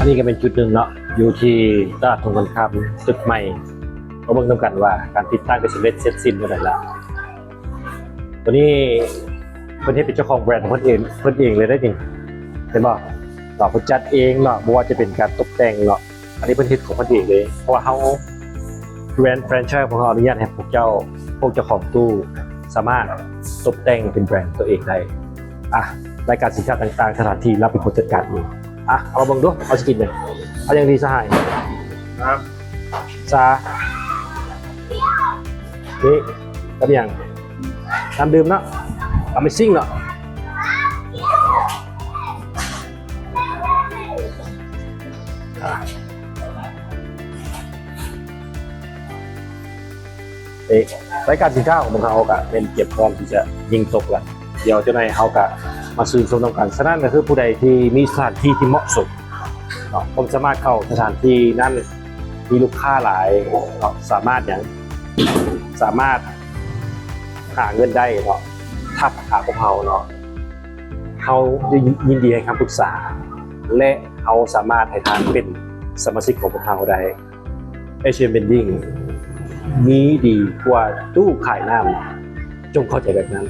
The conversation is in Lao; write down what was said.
ອັນນີ້ກໍເປັນຈຸດໜຶ່ງເນາະ ຢູ່ທີ່ຕະຫຼາດທົ່ງຄຳຄາມຕຶກໃໝ່ ມາເບິ່ງນຳກັນວ່າການຕິດຕັ້ງໄດ້ສຳເລັດເສັດສິ້ນເທົ່າໃດແລ້ວ. ຕົວນີ້ເພິ່ນເຮັດເປັນເຈົ້າຂອງແບຣນຂອງເພິ່ນເອງ ເພິ່ນເອງເລີຍເດ້ນີ້ ເຫັນບໍ່ເນາະ? ເພິ່ນຈັດເອງເນາະ ບໍ່ວ່າຈະເປັນການຕົກແຕ່ງເນາະ ອັນນີ້ເພິ່ນເຮັດຂອງເພິ່ນເອງເລີຍ ເພາະວ່າເຮົາ ແບຣນແຟຣນໄຊຂອງເຮົາອະນຸຍາດໃຫ້ພວກເຈົ້າ ພວກເຈົ້າຂອງຕູ້ສາມາດຕົບແຕ່ງເປັນແບຣນຕົວເອງໄດ້. ອ່ະ ລາຍການສິນຄ້າຕ່າງໆ ສະຖານທີ່ ລາວເປັນຄົນຈັດການເອງ. ອ່ະ ເອົາມາເບິ່ງດູ ເຮົາຊິກິນຫຍັງ? ເອົາຫຍັງດີສະຫາຍ? ນ້ຳ ຊາ ນີ້ ກັບຫຍັງ? ນ້ຳດື່ມເນາະ Amazing ເນາະ. ເອີ ລາຍການສິນຄ້າຂອງພວກເຮົາກະແມ່ນກຽມພ້ອມທີ່ຈະຍິງຕົກລະ ດຽວຈັກໜ່ອຍເຮົາກະມາຊື່ນຊົມນຳກັນ. ສະນັ້ນກໍຄືຜູ້ໃດທີ່ມີສະຖານທີ່ທີ່ເໝາະສົມເນາະ ກໍສາມາດເຂົ້າສະຖານທີ່ນັ້ນ ມີລູກຄ້າຫຼາຍເນາະ ສາມາດຫຍັງ ສາມາດຫາເງິນໄດ້ເນາະ ທັກຫາພວກເຮົາເນາະ ເຮົາຍິນດີໃຫ້ຄຳປຶກສາ ແລະ ເຮົາສາມາດໃຫ້ທ່ານເປັນສະມາຊິກຂອງພວກເຮົາໄດ້. Asian Vending ມີດີກວ່າຕູ້ຂາຍນ້ຳ ຈົ່ງເຂົ້າໃຈແບບນັ້ນ.